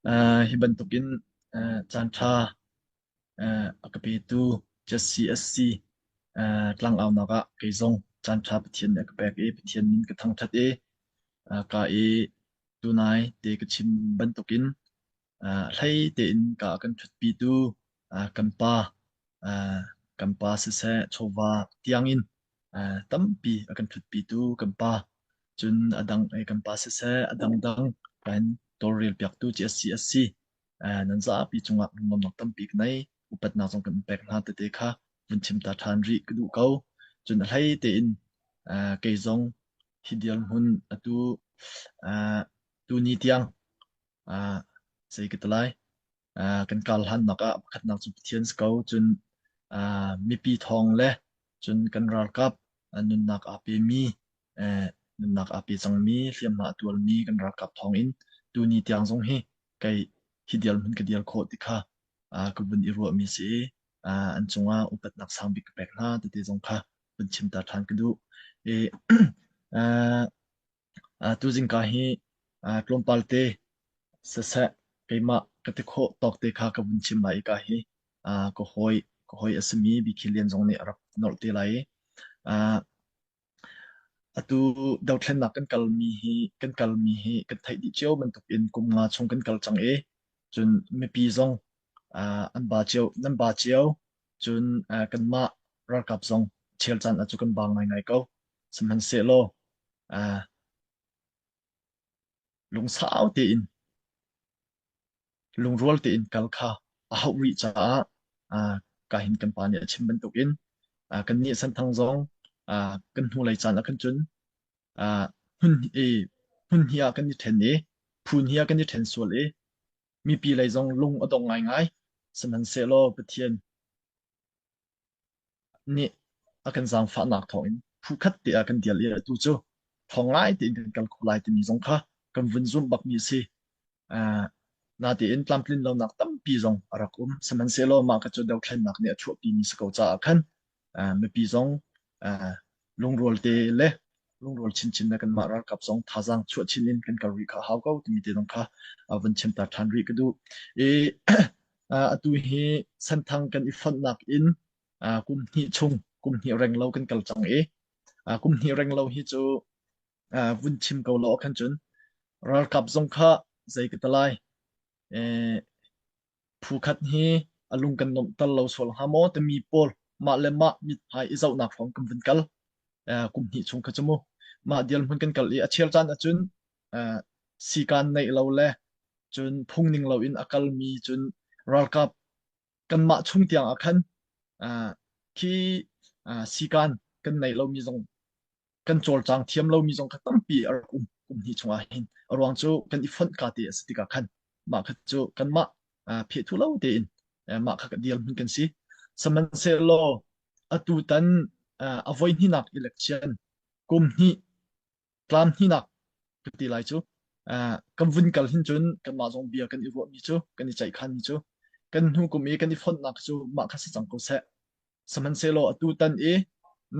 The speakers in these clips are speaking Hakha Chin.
Hi bantukin caanṭha a ka petu CSC tlangaunak ah kei zong caanṭha Pathian nih a ka pek i Pathian min ka thangṭhat i ka i tunai te ka chim bantukin hlei tein ka kan ṭhutpitu kan pa kan pa siseh chawva tiangin tampi a kan ṭhutpitu kan pa cun a dang kan pa siseh a dangdang kan tawlrel piaktu CSC nan zapi cungah lungnuamnak tampi ka nei upatnak zong kan pek hna tete kha vun chim ta ṭhan rih ka duh ko. Cun a hlei tein kei zong hi dirhmun atu tuni tiang zei ka ti lai kan kal hlannak ah pakhatnak cu Pathian si ko cun mipi thawng le cun kan ralkap nunnak aa pemi nunnak aa pe cangmi hliamhma a tuarmi kan ralkap thawng in tuni tiang zong hi kei hi dirhmun ka dir khawh ti kha ka vun i ruahmi si i an cungah upatnak sang bik ka pek hna tete zong kha vun chim ta ṭhan ka duh. I tuzing ka hi tlawmpal te siseh keimah ka ti khawh tawk te kha ka vun chim lai i ka hi ka hawi ka hawi a simi Bikhi Lian zong nih a rak nolh te lai i atu dothlennak kan kalmi hi kan kalmi hi kan theih dih cio bantukin kum nga chung kan kal cang i cun mipi zong an ba cio nan ba cio cun kanmah ralkap zong chel caan ah cu kan ba ngaingai ko sihmanhsehlaw lungsau tein lungrual tein kal kha a hauh rih caah kahin kan pa nih a chim bantukin kannih Senthang zong kan hnulei caan ah khan cun hmun i hmun hnih ah kan i ṭhen i phu hnih ah kan i ṭhen sual i mipi lei zong lung a dong ngaingai. Sihmanhsehlaw Pathian nih a kan zaangfahnak thawngin phu khat te ah kan dial i atu cu thawng ngai tein kan kal kho lai timi zong kha kan vun zumh bakmi a si. Uh, natein tlamtlin lonak tampi zong a rak um. Sihmanhsehlaw mah kha cu dothlennak nih a chuahpimi si ko caah khan uh, mipi zong uh, lungrual te le lungrual chinchin le kanmah ralkap zong thazaang chuah chin in kan kal rih kha hau ko timi te zong kha uh, vun chim ta ṭhan rih ka duh. I atu hi Senthang kan i fonhnak in kum hnih chung kum hnih reng lo kan kal cang i kum hnih reng lo hi cu vun chim ko law khan cun ralkap zong kha zei ka ti lai phu khat hi a lung kan nuamhter lo sual hnga maw timi pawl mah le mah mithmai i zohnak hrawng kan vun kal kum hnih chung kha cu mu mah dial hmun kan kal i a chel caan ahcun sikaan neih lo le cun phung ning loin a kalmi cun ralkap kanmah chung tiang ah khan khi sikaan kan neih lomi zong kan cawlcang thiam lomi zong kha tampi a rak um kum hnih chungah hin a ruang cu kan i fonh ka te a si tikah khan mah kha cu kanmah phehthu lo tein mah kha deal hmun kan si sihmanhsehlaw atu tan a voi hnihnak election kum hnih tlam hnihnak ka ti lai cu kan vun kal hin cun kanmah zong bia kan i ruahmi cu kan i ceihkhanmi cu kan hnu kum i kan i fonhnak cu mah kha si cang ko seh sihmanhsehlaw atu tan i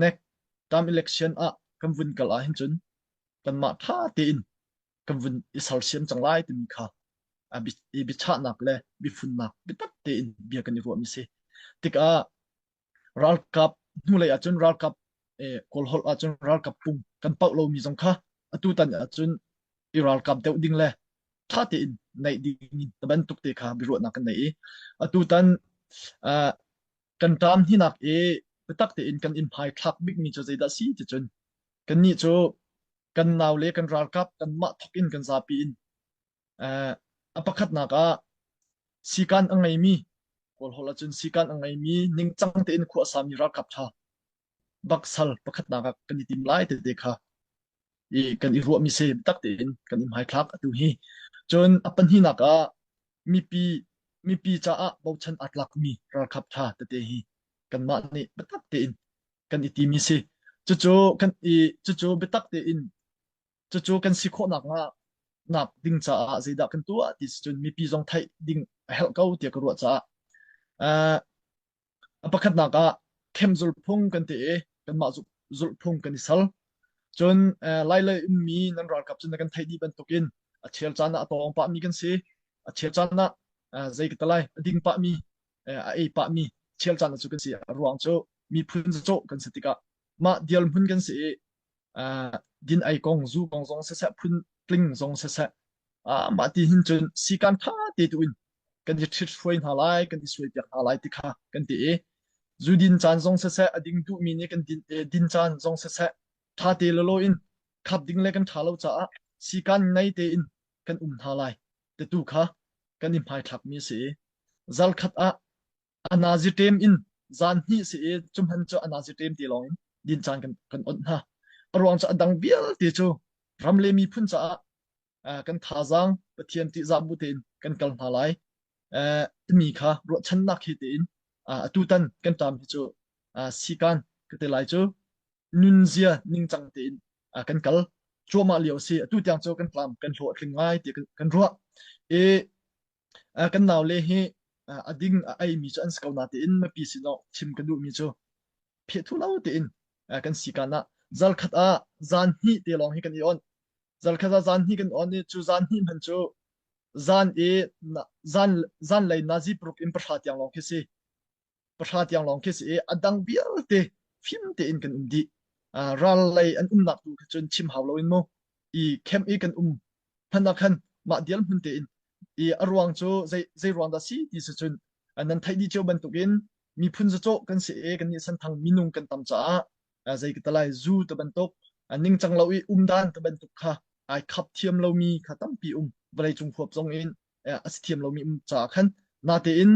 next term election ah kan vun kal ah hin cun kanmah ṭha tein kan vun i sersiam cang lai timi kha i biachahnak le bifunnak biatak tein bia kan i ruahmi si tikah Ralkap hnulei ahcun ralkap Kawlholh ahcun ralkap pung kan pauh lomi zong kha atutan ahcun i ralkap deuh ding le ṭha tein naih ding in bantuk te kha biaruahnak kan nei i atutan uh, kan ṭam hinak i biatak tein kan in hmai thlak bikmi cu zeidah si ti cun kannih cu kan nau le kan ralkap kanmah thok in kan zapi in A pakhatnak ah sikaan a ngeimi Kawlholh ahcun sikaan a ngeimi ningcang tein khua a sami ralkap ṭha baksal pakhatnak ah kan i tim lai tete kha i kan i ruahmi si biatak tein kan i hmaithlak atu hi. Cun a pahnihnak ah mipi mipi caah bochan aa tlakmi ralkap ṭha tete hi kanmah nih biatak tein kan i timi si. Cucu kan i cucu biatak tein Cucu kan si khawhnak hnga nak ding caah zeidah kan tuah ti cun mipi zong theih ding a herh ko tiah ka ruah caah uh, a pakhatnak ah khem zulphung kan ti i kanmah zulphung kan i sal. Cun uh, Lailei ummi nan ralkap cun na kan theih dih bantukin a chel caan ah a tawng pahmi kan si. A chel caan ah zei ka ti lai a ding pahmi a ei pahmi chel caan cu kan si. A ruang cu miphun cawh kan si tikah mah dial hmun kan si i din ei kong zu kong zong siseh phun tling zong siseh mah ti hin cun sikan tha te tu in kan i ṭhit hruai hna lai kan i suai piak hna lai ti kha kan ti i zu din caan zong siseh a ding duhmi nih kan din, din caan zong siseh ṭha te lolo in khap ding le kan ṭha lo caah sikan nei tein kan um hna lai tetu kha kan i hmaithlakmi a si i zarkhat ah a nazi ṭem in zan hnih si i cu hman cu a nazi ṭem ti lawng in din caan kan, kan onh hna. A ruang cu a dang vialte cu ram le miphun caah kan thazaang Pathian ṭihzah bu tein kan kal hna lai. Timi kha ruahchannak he tein atutan kan ṭam hi cu sikan ka te lai cu nunzia ningcang tein kan kal cuahmah lio a si. Atu tiang cu kan tlam kan hlawh a tling ngai ti kan ruah. I kan naule hi a ding a eimi cu an si ko natein mipi sinah chim ka duhmi cu phehthu lo tein kan sikan ah zarkhat ah zan hnih te lawng hi kan i on. Zarkhat ah zan hnih kan on i cu zan hnih hmanh cu zan i zan zanlei nazi paruk in pahra tiang lawng khi si. Pahra tiang lawng khi si i a dang vialte fim tein kan um dih. Ral lei an umnak tu kha cun chim hau loin mu i camp i kan um hmanh ah khan mah dial hmun tein i a ruang cu zei zei ruang dah si ti si cun nan theih dih cio bantukin miphun zacawh kan si i kan nih santhang minung kan tam caah zei ka talai zu te bantuk ningcang lo i umdan te bantuk kha ai khap thiam lomi kha tampi um vawleicung huap zong in a si thiam lomi um caah khan natein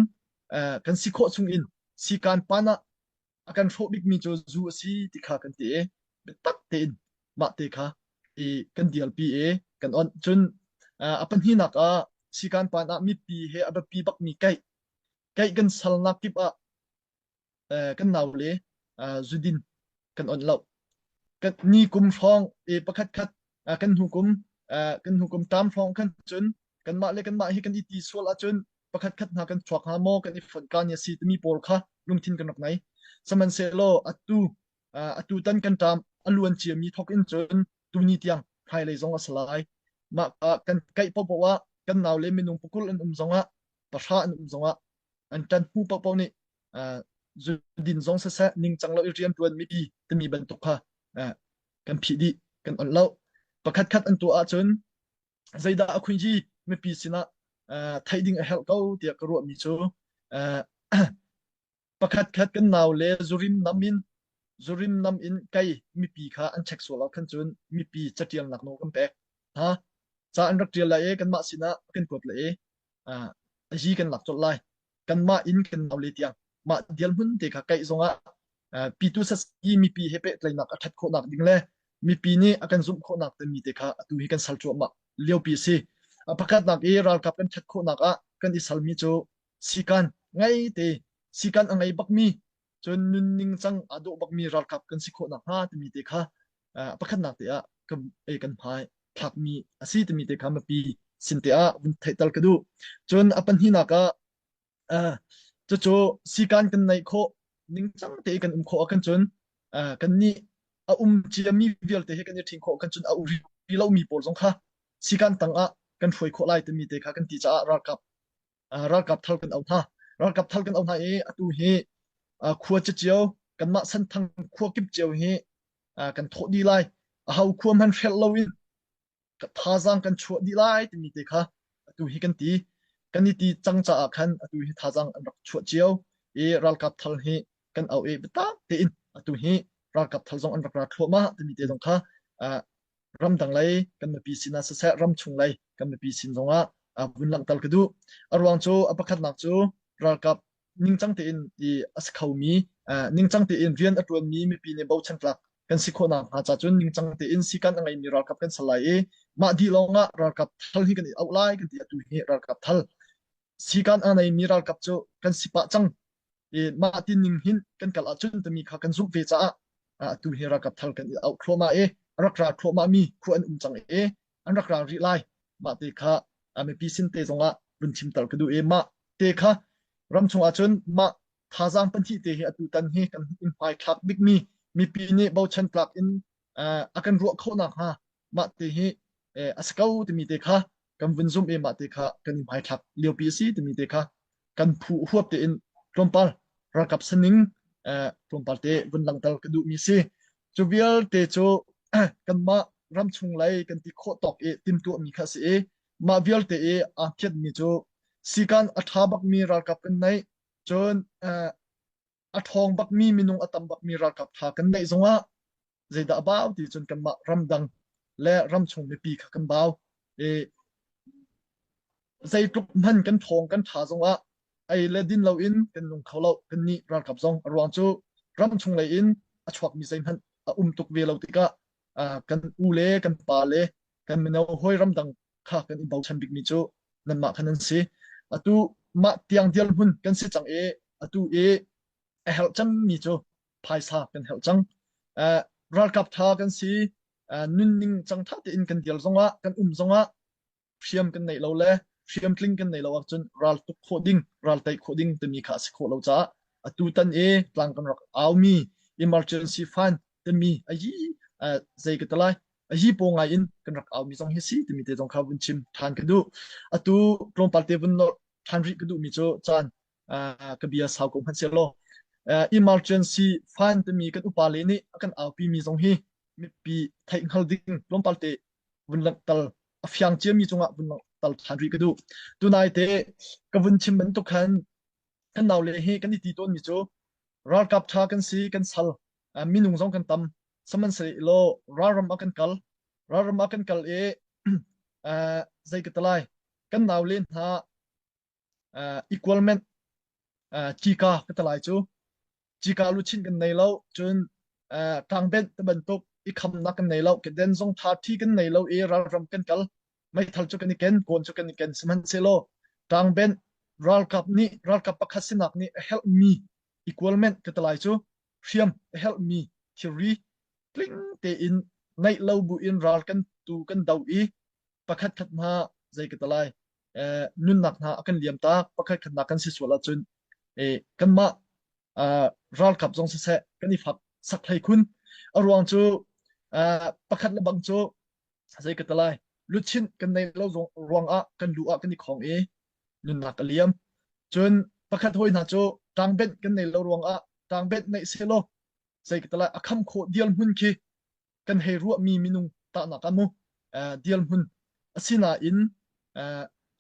kan si khawh chung in sikan pan ah a kan hrawh bikmi cu zu a si ti kha kan ti i biatak tein mah te kha i kan dialpi i kan on cun a pahnihnak ah sikan pan ah mipi he a biapi bakmi kaih kaih kan salnak kip ah kan naule zudin kan on lo kan ni kum hrawng i pakhat khat kan hnu kum kan hnu kum tam hrawng khan cun kanmah le kanmah hi kan i ti sual ahcun pakhat khat hna kan chuak hnga maw kan i fonh ka ni a si timi pawl kha lungthin kan rak nei sihmanhsehlaw atu atu tan kan ṭam a luan ciami thawk in cun tuni tiang hmailei zong a si lai mah kan kaih paohpaoh ah kan naule minung pakul an um zongah pahra an um zongah an ṭan hmu paohpaoh nih zudin zong siseh ningcang lo i rianṭuan mipi timi bantuk kha kan phih dih kan onh lo pakhat khat an tuah ahcun zeidah a khuinji mipi sinah theih ding a herh ko tiah ka ruahmi cu pakhat khat kan nau le zurim nam in zurim nam in kai mipi kha an check sual ah khan cun mipi catialnak nawl kan pek ha ca an rak tial lai i kanmah sinah kan kuat lai i a yi kan lak colh lai kanmah in kan nau le tiang mah dial hmun te kha kaih zongah pitu sasi mipi he pehtlaihnak a ṭhat khawhnak ding le mipi nih a kan zumh khawhnak timi te kha atu hi kan sal cuahmah liopi a si. A pakhatnak i ralkap kan ṭhat khawhnak ah kan i salmi cu sikan ngei te sikan a ngei bakmi cun nunning cang aa dawh bakmi ralkap kan si khawhnak hnga timi te kha pakhatnak te ah kan kan hmai thlakmi a si timi te kha mipi sin te ah vun theihter ka duh. Cun a pahnihnak ah Cucu sikan kan neih khawh ningcang te kan um khawh ahkhan cun kannih a um ciami vialte hi kan i ṭhing khawh ahkhan cun a um rih lomi pawl zong kha sikan tangah kan hruai khawh lai timi te kha kan ti caah ralkap ralkap thal kan auh hna. Ralkap thal kan auh hna i atu hi khua cio kanmah Senthang khua kip cio hi kan thawh dih lai. Aho khua hmanh hrelh loin thazaang kan chuah dih lai timi te kha atu hi kan ti kan i ti cang caah khan atu hi thazaang an rak chuah cio i ralkap thal hi kan au i biatak tein atu hi ralkap thal zong an rak ra thluahmah timi te zong kha ramdang lei kan mipi sin ah siseh ramchung lei kan mipi sin zongah vun langhter ka duh a ruang cu a pakhatnak cu ralkap ningcang tein i a si khomi ningcang tein rian a ṭuanmi mipi nih bochan tlak kan si khawhnak hnga ca cun ningcang tein sikan a ngeimi ralkap kan ser lai i mah dih lawngah ralkap thal hi kan i auh lai kan ti atu hi ralkap thal sikan a ngeimi ralkap cu kan si pah cang i mah ti ning hin kan kal ahcun timi kha kan zumh ve caah atu hi ralkap thal kan i auh thluahmah i rak ra thluahmah mi khua an um cang i an rak ra rih lai mah te kha mipi sin te zongah vun chimter ka duh i mah te kha ramchung ahcun mah thazaang pahnih te hi atu tan hi kan in hmai thlak bikmi mipi nih bochan tlak in a kan ruah khawh nakhnga mah te hi a si ko timi te kha kan vun zumh i mah te kha kan i hmaithlak liopi a si timi te kha kan phu huap tein tlawmpal ralkap saning tlawmpal te vun langhter ka duhmi si. Cu vialte cu kanmah ramchung lei kan ti khawh tawk i timtuahmi kha a si i mah vialte i aa phiatmi cu sikan a ṭha bakmi ralkap kan neih cun a ṭhawng bakmi minung a tam bakmi ralkap ṭha kan neih zongah zeidah a bau ti cun kanmah ramdang le ramchung mipi kha kan bau. I zeitluk hman kan ṭhawng kan ṭha zongah ei le din loin kan nung kho lo kan nih ralkap zong a ruang cu ramchung lei in a chuakmi zeihmanh a um tuk ve lo tikah kan u le kan pa le kan mino hawi ramdang kha kan i bochan bikmi cu nanmah kha nan si. Atu mah tiang dial hmun kan si cang i atu i a herh cemmi cu phaisa kan herh cang. Uh, ralkap tha kan si, uh, nunning cang tha tein kan dial zongah, kan um zongah hriam kan neih lo le hriam tling kan neih lo ahcun ral tuk khawh ding, ral tei khawh ding timi kha a si khawh lo caah atu tan i tlang kan rak aumi emergency fund timi a yi uh, zei ka talai a hi paw ngai in kan rak aumi zong hi si timi te zong kha vun chim than ka duh. Atu tlawmpal te vun nor than rih ka duhmi cu caan ka bia sau ko hmanh seh law emergency fund timi kan upa le nih a kan aupi mi zong hi mipi theih hngal ding tlawmpal te vun langhter a fiang ciami cungah vun langhter than rih ka duh. Tunai te ka vun chim bantuk khan kan nau le hi kan i ti tawn mi cu ralkap tha kan si kan sal minung zong kan tam sihmanhsehlaw ralram ah kan kal ralram ah kan kal i zei ka ti lai kan nau le hna equalment cika ka ti lai cu cika luchin kan nei lo cun tlangbenh te bantuk i khamnak kan nei lo keden zong tha thi kan nei lo i ralram kan kal meithal cu kan i ken kawn cu kan i ken sihmanhsehlaw tlangbenh ralkap nih ralkap pakhat sinak nih a helh mi equalment ka ti lai cu hriam a helh mi thilri tling tein neih lo buin ral kan tu kan do i pakhat khat hna zei ka ti lai nunnak hna a kan liam tak pakhat khatnak kan si sual ahcun kanmah ralkap zong siseh kan i fak sak hlei khun a ruang cu pakhat le bang cu zei ka ti lai luchin kan nei lo ruang ah kan lu ah kan i khong i nunnak a liam cun pakhat hawi hna cu tangbenh kan nei lo ruang ah tangbenh neih selaw zei ka ti lai a kham khawh dial hmun khi kan hei ruahmi minung tahnak ah mu dial hmun asinain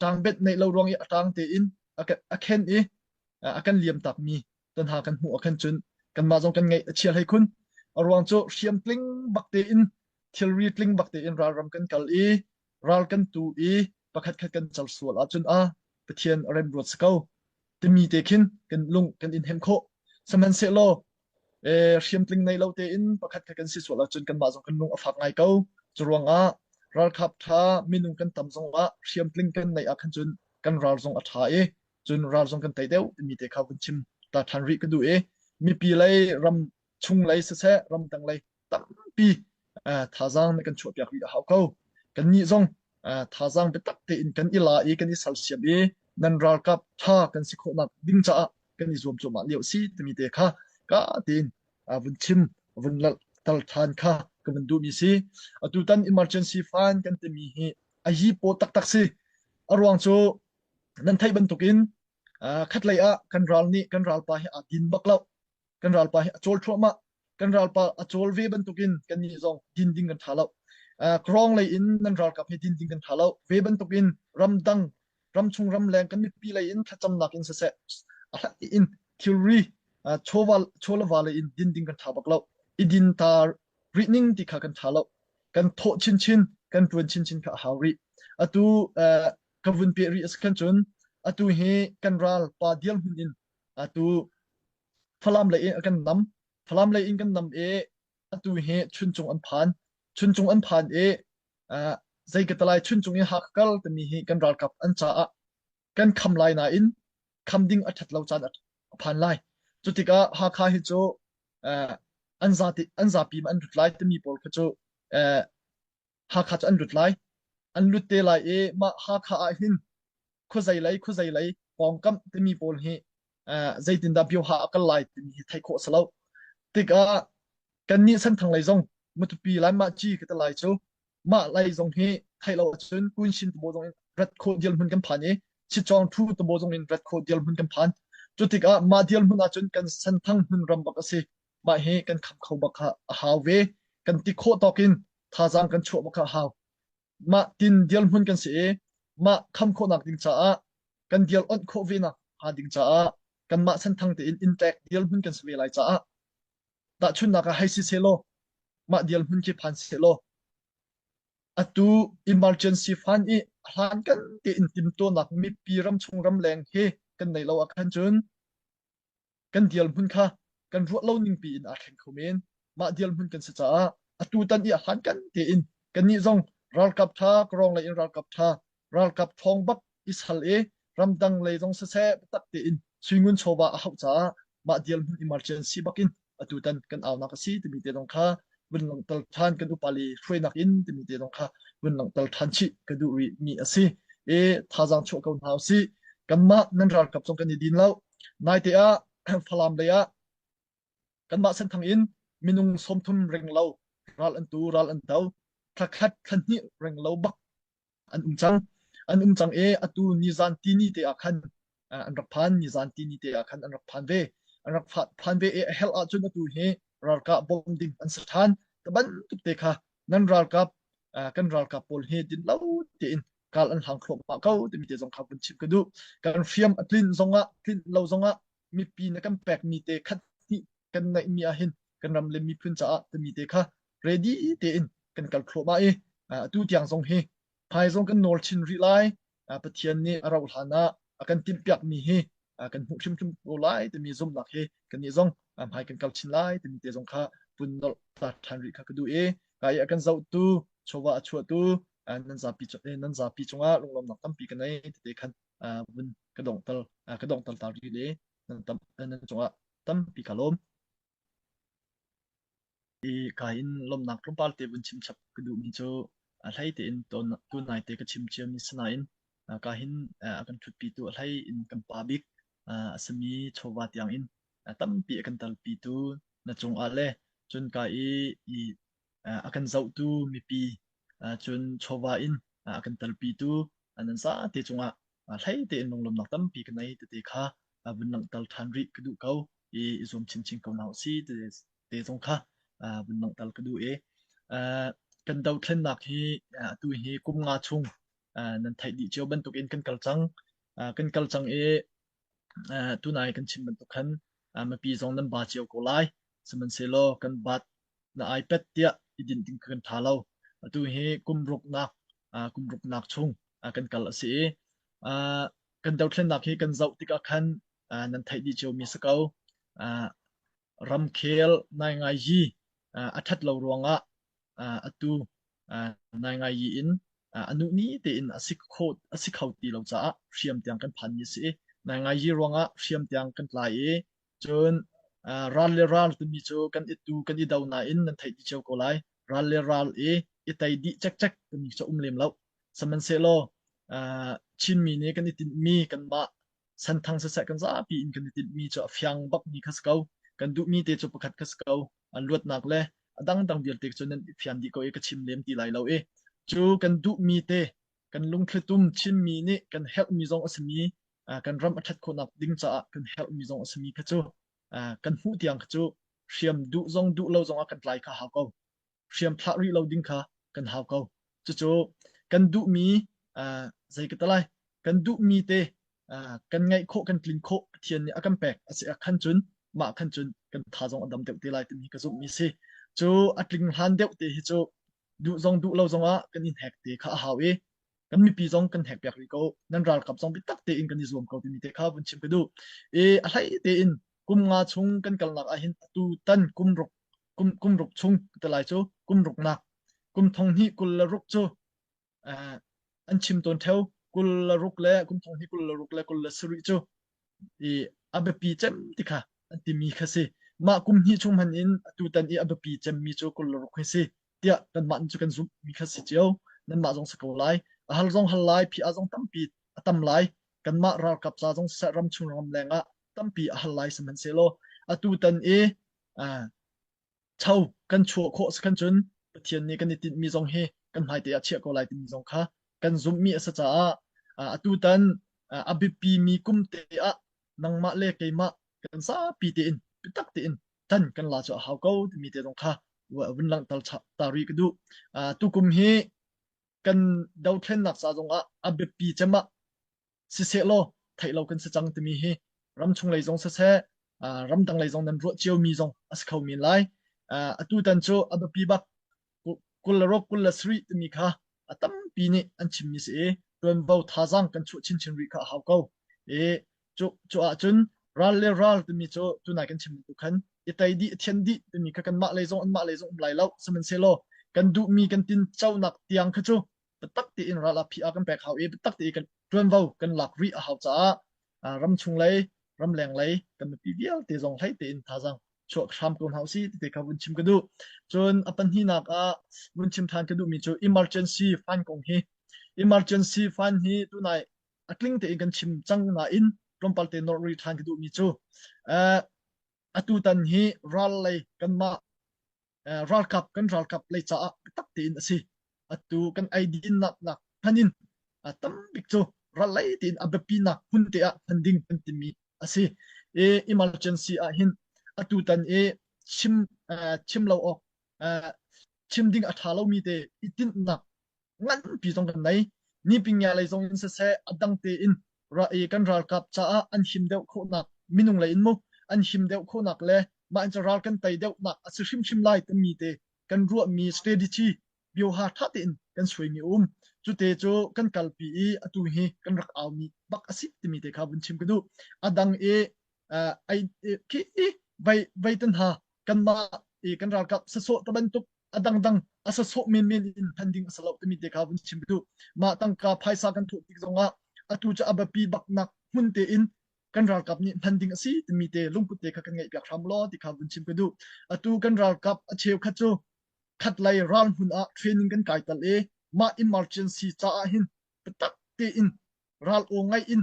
ṭangbet neih lo ruang i a ṭang tein a khen i a kan liam takmi tan ha kan hmuh ahkhan cun kanmah zong kan ngaih a chia hlei khun. A ruang cu hriam tling bak tein thilri tling bak tein ralram kan kal i ral kan tu i pakhat khat kan cal sual ahcun a Pathian a remruat si ko timi te khin kan lung kan in hem khawh. Sihmanhsehlaw hriamtling nei lo tein pakhat khat kan si sual ahcun kanmah zong kan lung a fak ngai ko. Cu ruangah ralkap ṭha minung kan tam zongah hriamtling kan neih ah khan cun kan ral zong a ṭha i cun ral zong kan tei deuh timi te kha vun chim ta ṭhan rih ka duh i mipi lei ram chung lei siseh ramdang lei tampi thazaang na kan chuahpiak rih a hau ko. Kannih zong thazaang biatak tein kan i la i kan i sersiam i nan ralkap ṭha kan si khawhnak ding caah kan i zuam cuahmah lio si timi te kha ka tein vun chim vun tal ṭhan kha ka vun duhmi si. Atutan emergency fund kan timi hi a hi paw taktak si. A ruang cu nan theih bantukin khatlei ah kan ral nih kan ralpa hi aa din bak lo. Kan ralpa hi a cawl thluahmah. Kan ralpa a cawl ve bantukin kannih zong din ding kan ṭha lo. Krawng lei in nan ralkap hi din ding kan ṭha lo. Ve bantukin ramdang, ramchung ramleng kan mipi lei in thlacamnak in siseh, a hlat in thilri, chawva, chawlava lei in din ding kan ṭha bak lo. I din ta rih ning ti kha kan ṭha lo. Kan thawh chinchin, kan ṭuan chinchin kha a hau rih. Atu ka vun peh rih a si khan cun atu hi kan ral pa dial hmun in atu Falam lei in a kan nam. Falam lei in kan nam i atu hi Chuncung an phan. Chuncung an phan i uh, zei ka talai Chuncung i Hakha kal timi hi kan ralkap an caah kan kham lai nain kham ding a ṭhat lo caan a phan lai. Cutikah Hakha hi cu uh, an zati an zapi ma an lut lai timi pawl kha cu uh, Hakha cu an lut lai. An lut te lai i mah Hakha ah hin khuazei lei khuazei lei pawngkamh timi pawl hi uh, zeitindah bioha a kal lai timi hi theih khawh a si lo. Tikah kannih Senthang lei zong Matupi lai mah ci ka ti lai cu mah lei zong hi theih lo ahcun Kunshin tabo zong in rat khawh dial hmun kan phan i Chitcawng thu tabo zong in rat khawh dial hmun kan phan. Cu tikah mah dial hmun ahcun kan senthang hmun ram bak a si. Mah hi kan kham kho bak kha a hau ve. Kan ti khawh tawk in thazaang kan chuah bak kha a hau. Mah tin dial hmun kan si i mah kham khawhnak ding caah kan dial onh khawh ve nak hnga ding caah kanmah senthang tein inntek dial hmun kan si ve lai caah tahchunhnak ah hei si sehlaw mah dial hmun khi phan sehlaw atu emergency fund i hlan kan tein timtuahnak mipi ramchung ramleng he kan nei lo ah khan cun kan dial hmun kha kan ruah lo ning piin aa thleng kho men. Mah dial hmun kan si caah atu tan i a hlan kan tein kannih zong ralkap ṭha kawrong lei in ralkap ṭha ralkap ṭhawng bak i sal i ramdang lei zong siseh biatak tein suingun chawva a hauh caah mah dial hmun emergency bakin atu tan kan aunak a si timi te zong kha vun langhter ṭhan kan upale hruainak in timi te zong kha vun langhter ṭhan chih ka duh rih mi a si. E thazaang chuah ko hna usih. Kanmah nan ralkap zong kan i din lo. Naite ah Falam lei ah kanmah Senthang in minung 30 reng lo ral an tu ral an do thla khat thla hnih reng lo bak an um cang. An um cang i atu nizan tini te ah khan an rak phan nizan tini te ah khan an rak phan ve. An rak phan ve i a herh ahcun atu hi ralkah bawm ding an si ṭhan. Ka bantuk te kha nan ralkap kan ralkap pawl hi din lo tein kal an hlang thluahmah ko timi te zong kha vun chim ka duh. Kan hriam a tlin zongah tlinh lo zongah mipi na kan pekmi te khat hnih kan neihmi ah hin kan ram le miphun caah timi te kha ready tein kan kal thluahmah i atu tiang zong hi phai zong kan nawl chin rih lai. Pathian nih a rauh hlan ah a kan timhpiakmi hi kan hmuh hrimhrim ko lai timi zumhnak hi kannih zong hmai kan kal chin lai timi te zong kha vun nolh ta ṭhan rih kha ka duh i ka i a kan zohtu chawva a chuahtu nan zapi nan zapi cungah lunglawmnak tampi ka nei tete khan vun ka donghter ka donghter ta rih le nan tam nan cungah tampi ka lawm. I ka in lawmhnak tlawmpal te vun chim chap ka duhmi cu a hlei tein tunai te ka chim ciami si nain ka hin a kan ṭhutpitu a hlei in kan pa bik a simi chawva tiang in tampi a kan telpitu na cungah le cun ka i i a kan zohtu mipi cun chawva in a kan telpitu nan zate cungah hlei tein lunglawmhnak tampi ka nei tete kha vun langhter ṭhan rih ka duh ko i i zuam chinchin ko hna usih te zong kha vun langhter ka duh i kan dothlennak hi atu hi kum nga chung nan theih dih cio bantukin kan kal cang. Kan kal cang i tunai kan chim bantuk khan mipi zong nan ba cio ko lai. Sihmanhsehlaw kan bat na iPad tiah i dinh ding kan ṭha lo. Atu hi kum ruknak kum ruknak chung kan kal a si i kan dothlennak hi kan zoh tikah khan nan theih dih ciomi si ko. Ramkhel nai yi a ṭhat lo ruangah atu nai ngai yi in a nuh ni tein a si kho a si kho ti lo caah hriam tiang kan phanmi a si i nai ngai yi ruangah hriam tiang kan tlai i cun ral le ral timi cu kan i tu kan i do nain nan theih dih cio ko lai. Ral le ral i i tei dih cekcek timi cu um lem lo. Sihmanhsehlaw Chinmi nih kan i tinhmi kanmah Senthang siseh kan zapi in kan i tinhmi cu a fiang bakmi kha si ko. Kan duhmi te cu pakhat kha si ko. An luatnak le a dangdang vialte cu nan i fian dih ko i ka chim lem ti lai lo i cu kan duhmi te kan lungthlitum Chinmi nih kan herhmi zong a simi kan ram a ṭhat khawhnak ding caah kan herhmi zong a simi kha cu kan hmuh tiang kha cu hriam duh zong duh lo zong ah kan tlai kha hau ko. Hriam thlah rih lo ding kha kan hau ko. Cucu kan duhmi zei ka ti lai kan duhmi te kan ngeih khawh kan tlin khawh Pathian nih a kan pek a si ah khan cun mah khan cun kan tha zong a dam deuh te lai timi ka zumhmi si. Cu a tling hlan deuh te hi cu duh zong duh lo zong ah kan in hek te kha a hau i kan mipi zong kan hek piak rih ko nan ralkap zong biatak tein kan i zuam ko timi te kha vun chim ka duh. I a hlei tein kum nga chung kan kalnak ah hin atu tan kum ruk kum kum ruk chung te lai cu kum ruk nak kum thong hnih 26 cu an chim tawn theo 26 le kum thong hnih 26 le 27 cu i a biapi cem ti kha an timi kha si mah kum hnih chung hman in atu tan i a biapi cemmi cu 26 hi si tiah kanmah cu kan zumh mi kha si cio nanmah zong si ko lai a hal zong hal lai phi a zong tampi a tam lai kanmah ralkap ca zong seh ram chung ram leng ah tampi a hal lai sihmanhsehlaw atu tan i cho kan chuah khawh si khan cun Pathian nih kan i tinhmi zong hi kan hmaite ah chiah ko lai timi zong kha kan zumhmi a si caah. Atu tan a biapi mi kum te ah nangmah le keimah kan zapi tein biatak tein tan kan la cu a hau ko timi te zong kha vun langhter ta rih ka duh. Tukum hi kan dothlennak ca zongah a biapi cem ah sisehlaw theih lo kan si cang timi hi ramchung lei zong siseh ramdang lei zong nan ruah ciomi zong a si kho men lai. Atu tan cu a biapi bak 26 27 timi kha a tampi nih an chimmi si i tuanvo thazaang kan chuah chinchin rih kha a hau ko. I cu cu ahcun ral le ral timi cu tunai kan chim bantuk khan i tei dih thian dih timi kha kanmah lei zong anmah lei zong um lai lo. Sihmanhsehlaw kan duhmi kan tinconak tiang kha cu biatak tein ral a phih ah kan pek hau i biatak tein kan ṭuanvo kan lak rih a hau caah ramchung lei ramleng lei kan mipi vialte zong hlei tein thazaang chuah hram ko hna usih ti kha vun chim ka duh. Cun a pahnihnak ah vun chim ṭhan ka duhmi cu emergency fund kong hi. Emergency fund hi tunai a tling tein kan chim cang nain tlawmpal te nor rih ṭhan ka duhmi cu atutan hi ral lei kanmah ralkap kan ralkap lei caah biatak tein a si. Atu kan eidinnak nak hman in tambik cu ral lei tein a biapinak hmun te ah hman ding kan timi a si. I emergency ah hin atu tan i chim chim lo awk chim ding a ṭha lomi te i tinhnak nganpi zong kan nei. Nipingya lei zong in siseh a dang tein i kan ralkap caah an him deuh khawhnak minung lei in mu an him deuh khawhnak le mah in ral kan tei deuhnak a si hrimhrim lai timi te kan ruahmi strategy bioha ṭha tein kan suaimi um. Cute cu kan kalpi i atu hi kan rak aumi bak a si timi te kha vun chim ka duh. A dang i ai khi vai vai tan ha kanmah i kan ralkap sasawh ta bantuk a dangdang a sasawh menmen in hman ding a si lo timi te kha vun chim ka duh. Mah tangka phaisa kan thuh tik zongah atu cu a biapi baknak hmun tein kan ralkap nih hman ding a si timi te lungput te kha kan ngeih piak hram law ti kha vun chim ka duh. Atu kan ralkap a cheukhat cu khatlei ral hmun ah training kan kai tal i mah emergency caah hin biatak tein ral aw ngai in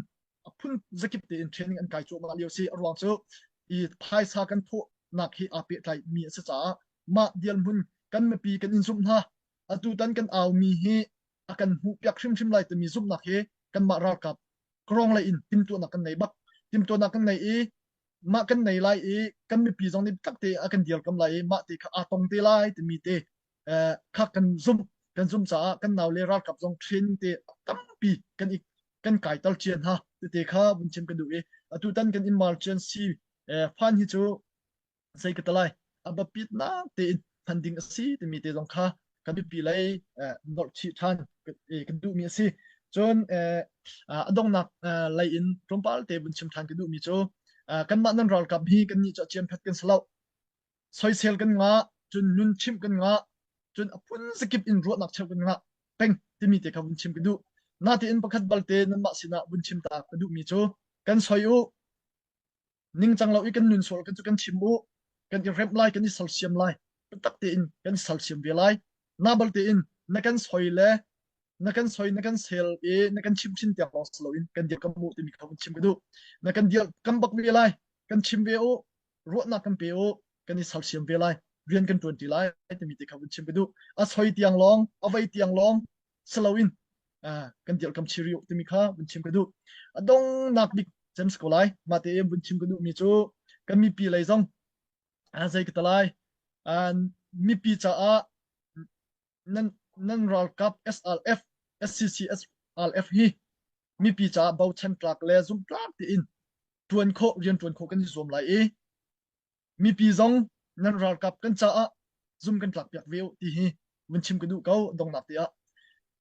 a phun zakip tein training an kai cuahmah lio si. A ruang cu i phaisa kan thawhnak hi aa pehtlai mi a si caah mah dirhmun kan mipi kan in zumh hna. Atu tan kan au mi hi a kan hmuh piak hrimhrim lai timi zumhnak hi kanmah ralkap krawng lei in timtuahnak kan nei bak. Timtuahnak kan nei i mah kan nei lai i kan mipi zong nih biatak te a kan dirkam lai i mah te kha aa tong te lai timi te kha kan zumh kan zumh caah kan nau le ralkap zong training te tampi kan i kan kai tal cia hna tete kha vun chim kan duh i atu tan kan emergency fund hi cu zei ka talai a biapit nak tein hman ding a si timi te zong kha kan mipi lei nolh chih ṭhan kan duhmi a si. Cun a donghnak lei in tlawmpal te vun chim ṭhan ka duhmi cu kanmah nan ralkap hi kannih cu a ciamphet kan si lo. Soisel kan ngah, cun nun chimh kan ngah, cun a phun zakip in ruahnak cheuh kan ngah peng timi te kha vun chim ka duh. Natein pakhat balte nanmah sinah vun chim ta ka duhmi cu kan soi u, ningcang lo i kan nun sual kan cu kan chim u kan i remh lai kan i sersiam lai biatak tein kan i sersiam ve lai na bal tein na kan soi le na kan soi na kan sel i na kan chim chin tiang lawng si loin kan dir kam u timi kha vun chim ka duh na kan dir kam bak ve lai kan chim ve u ruahnak kan pe u kan i sersiam ve lai rian kan ṭuan ṭi lai timi te kha vun chim ka duh a soi tiang lawng a vei tiang lawng si loin kan dirhkam chiri timi kha vun chim ka duh. A dongnak bik James ko lai mah te vun chim ka duhmi cu kan mipi lei zong zei ka talai mipi caah nan nan ralkap SRF SCC SRF hi mipi caah bochan tlak le zumh tlak tein tuan khawh rian tuan khawh kan i zuam lai i mipi zong nan ralkap kan caah zum kan tlak piak ve u ti hi vun chim ka duh ko dongnak te ah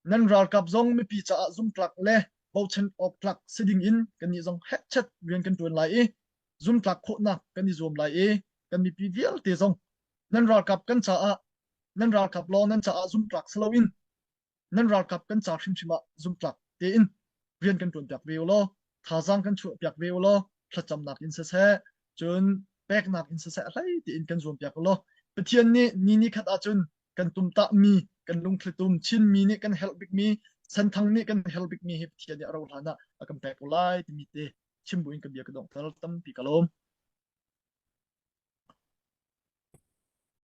nan ralkap zong mipi caah zumtlak le bochan awk tlak si ding in kannih zong hekchet rian kan tuan lai i zumtlak khawhnak kan i zuam lai i kan mipi vialte zong nan ralkap kan caah nan ralkap lawng nan caah zumtlak si loin nan ralkap kan ca hrimhrim ah zumtlak tein rian kan ṭuanpiak ve u law thazaang kan chuahpiak ve u law thlacamnak in siseh cun peknak in siseh a hlei tein kan zuampiak u law Pathian nih ni ni khat ahcun kan tumtahmi kan lungthlitum Chinmi nih kan helh bikmi Senthang nih kan helh bikmi hi Pathian nih a ro hlan ah a kan pek u lai timi te chim buin ka bia ka donghter tampi ka lawm.